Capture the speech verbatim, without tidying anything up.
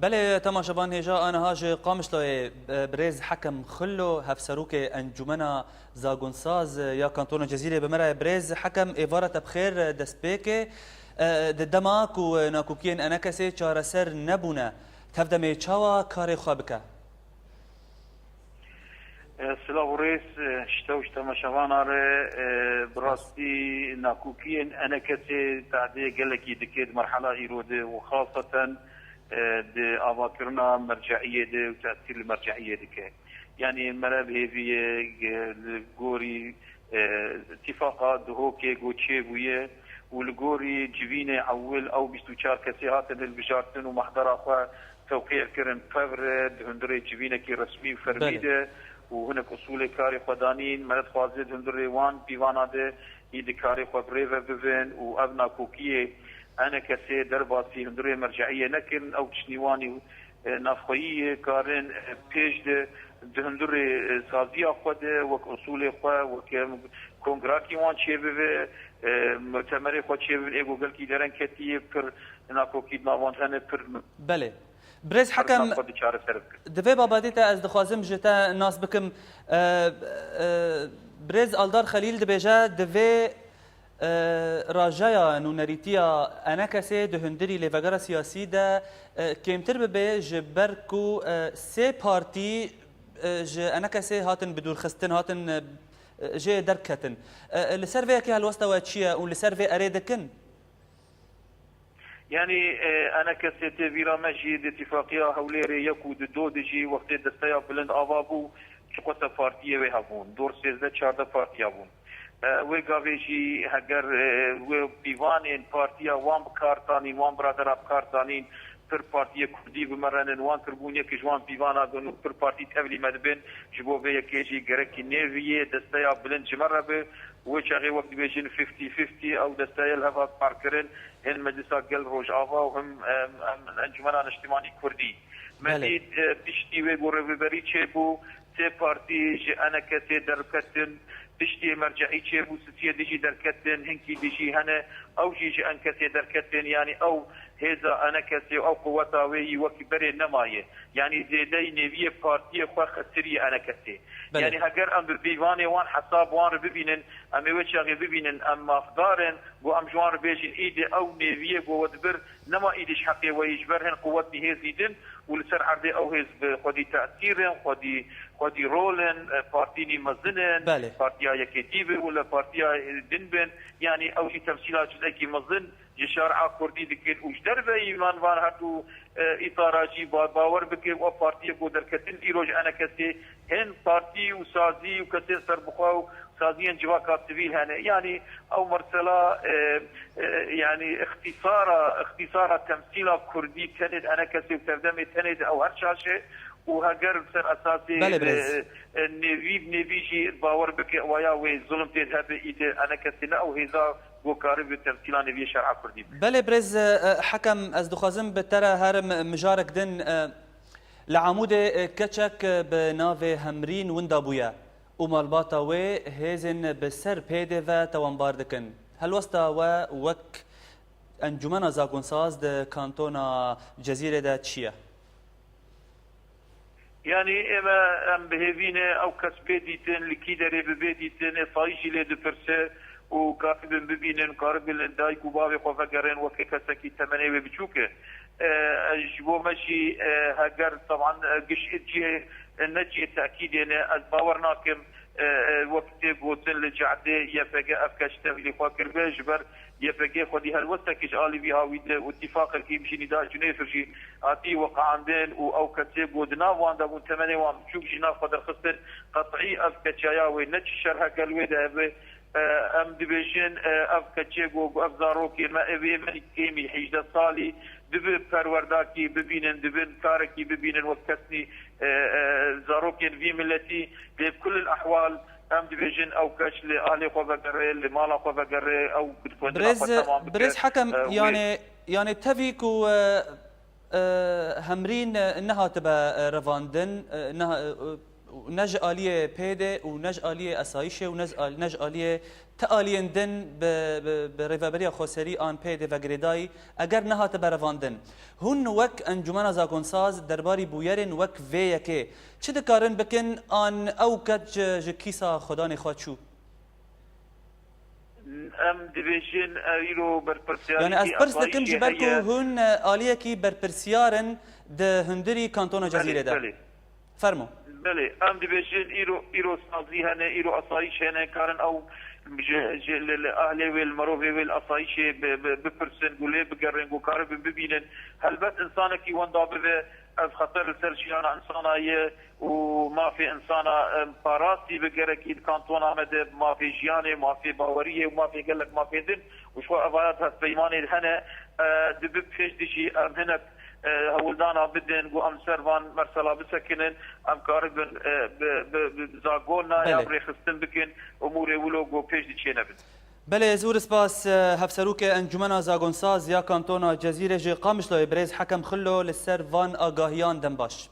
Belê, temaşevan hêja aniha ji Qamişloyê, e, birêz Hekem Xillo, hevserokê Encûmena Zagonsaz ya Kantona Cezîrê bi me re ye. Birêz Hekem, êvara te bi xêr, e, destpêkê. E, di dema ku, e, nakokiyên ENKSê çareser nebûne, tevdemê çawa karê xwe bike? E, silav û rêz, e, ji te û ji temaşevana re, e, bi rastî nakokiyên ENKSê tehdê gelekî dike di merhela îro de û xaseten, e, di avakirina merceiyê de û tesîr li merceiyê dike. Yanî mere bi hêvî ye, e, li gorî, e, îtifaqa Duhokê ku çêbûye û li gorî civînê ewil ew bîst û çar kesê hatin hilbijartin û mehdera xwe tewqîf kirin, pevre di hundirê civînekî resmî û fermî Belê. de û hinek usulê karê xwe danîn. Me dixwaze di hundirê wan pîvana de î di karê xwe bi rê ve bibin û ev nakokiyê ENKSê derbasî hundirê merceiyê nekirin. Ew tiştî wanî, e, navxweyî ye, karin, e, pêş de di hundirê, e, saziya xwe de wek usulê xwe, wek, e, kongrakî wan çêbibe, e, mutemerê xwe çêbibin, ê ku gelkî dereng ketiye, pir nakokî di nav wan hene, pir Belê. Birêz Hekem, xwe diçareser bikin. Di vê babetê te ez dixwazim ji te nas bikim. E, e, Birêz Aldar Xelîl dibêje, divê, e, rajeya nûnerîtiya ENKSê di hundirî lêvegera siyasî de, e, kêmtir bibe, ji ber ku, e, sê partî, e, ji ENKSê hatin bidûrxistin, hatin, e, e, jê derketin. E, e, li ser vê yekê helwesta we çi ye û li ser vê erê dikin? Yanî, e, ENKSê tê vîra me jî di Îtîfaqiya Hewlêrê yek û di do de jî wextê Desteya Bilind ava bû, çiqasa partiyê wê hebûn. Dor sêzdeh çardeh partiya bûn. E, wê gavê jî heger, e, wê pîvanên partiya wan bi kar tanîn, wan biradera bi kar tanîn, pir partiyê kurdî bi me re nin, wan kirbûn yek ji wan pîvana bin û pir partî tevlî me dibin. Ji bo vê yekê jî gerekî nêviyê Desteya Bilind ji me re bi. Wê çaxê wek dibêjin fifty fifty, ew desteye li hev hat parkirin, him Meclisa Gel Rojava û him, em, em, Encûmena Niştimanî Kurdî. Me Belê. dît, e, piştî wê ku rêveberî çêbû, sê partî ji ENKSê derketin, piştî merceî çêbû, sisiyê dijî derketin, hinkî dijî hene, ew jî ji ENKSê derketin, yanî ew hêza ENKSê û ew quweta wê yî wekî berê nemaye. Yanî zêdeyî nêviyê partiyê xwe xesiriye ENKSê. Belê. Yanî heger em bi pîvanê wan hesab wan re bibînin, em ê wê çaxê bibînin, em mafdar in, ku em ji wan re bêjin, îdî ew nêviyê ku we dibir, nema îdî ji heqê we yî, ji ber hin quwetî hêzî din û li ser erdê ew hêz bi xwedî tesîr in, xwedî, xwedî rol in, e, partînî mezin in, Belê. partiya yekêtî bin û li partiya, e, din bin. Yanî ew jî temsîla cizekî mezin ji şari'a kurdî dikin û ji derveyî van, van her du, e, îtara jî ba-, bawer bike, ew partiyê ku derketin îro ji ENKSê hin partî û sazî û kesên serbixwe û saziyên civaka sivîl hene. Yanî ew mersela, e, e, yanî îxtîsara, îxtîsara temsîla kurdî tenê di ENKSê û serdemê tenê de ew her şaş e û heger ser esasê, Belê, birêz. e, e, nêvî bi nêvî jî bawer bike, waya wê zulm tê de hebe, îdî ENKSê ne ew hêza ku karibe temsîla nêviyê şer'a kurdî bike. Belê, birêz, e, e, Hekem, ez dixwazim bi te re herim mijarek din, e, li Amûdê, e, keçek, e, bi navê Hemrîn winda bûye û malbata wê hêzên bi ser pêdê ve tewanbar dikin. Helwesta we wek Encûmena Zagonsaz di Kantona Cezîrê de çi ye? Yanî ême em bi hêvî ne ew kes bê dîtin, li kî derê bi bê dîtin, ê sayî jî lê dipirse û karibin bibînin, karibin li dayik û bavê xwe vegerin weke kesekî temenê wê biçûk e. E, ji bo me jî, e, heger teban, e, giş cihê, e, ne cihê tekîdê ne, ez bawer nakim, e, e, wek tê gotin li cehdê Y P G ev keş tevlî xwe kiribe, ji ber Y P G xwedî helwestekî ji alî vî hawî de û tîfaqekî bi jî nîda Cuneyfir jî hatî weqandin û ew kesê ku di nav wan de bûn, temenê wan biçûk jî nav xwe derxistin, qet'î ev keçeya wê ne çi şer heke li wê de hebe. E, em dibêjin, e, ev keçê ku, ku ev zarokê me, ev ê me kêmî hejdeh salî, dibe perwerdakî bibînin, dibin karekî bibînin wek kesnî, e, e, zarokên vî miletî, lê bi kulil ehwal em dibêjin ew keç li ahlê xwe vegere, li mala xwe vegere, ew bi xwendina Birêz, xwe temam bike. Birêz Hekem, E, wê yanê, yanê tevî ku, e, e, Hemrîn, e, nehatibe, e, revandin, e, neha-, e, Ne ji aliyê peyê de û ne ji aliyê esayîşê û ne ji al-, ne ji aliyê ti aliyên din bi, bi, bi Rêveberiya Xweserî an peyê de ve girêdayî, eger nehate berevandin. Hûn wek Encûmena Zakonsaz derbarî bûyerên wek vê yekê çi dikarin bikin an ew ket ji, ji kîsa xwedanê xwe çû? Em dibêjin, e, îro berpirsiyarî Yani ez pirs dikim ji ber ku hûn, e, aliyekî berpirsiyar in di hundirî kantona Cezîrê de. Belê. Fermo. Belê, em dibêjin îro, îro sazî hene, îro asayîş hene, karin ew ji, ji, li, li ahlê wê, li mirovê wê, li asayîşê bi, bi, bipirsin, ku lê bigerin, ku karibin bibînin. Helbet insanekî wenda bibe, ev xeter li ser jiyana insana ye û mafê insana, em, parastî bi gerekî di kantona me de mafê jiyanê, mafê baweriyê û mafê gelek mafê din û ji xwe evaya di hevpeymanê hene, e, dibe pêş de jî em hinek, e, hewldana bidin ku em ser van mersela bisekinin, em karibin, e, bi, bi, bi zagona ya Belê. rêxistin bikin, umûrê wilo ku pêş de çênebin. Belê, zûr spas, e, Hevserokê Encûmena Zagonsaz ya Kantona Cezîrê ji Qamişloyê birêz Hekem Xilo li ser van agahiyan dem baş.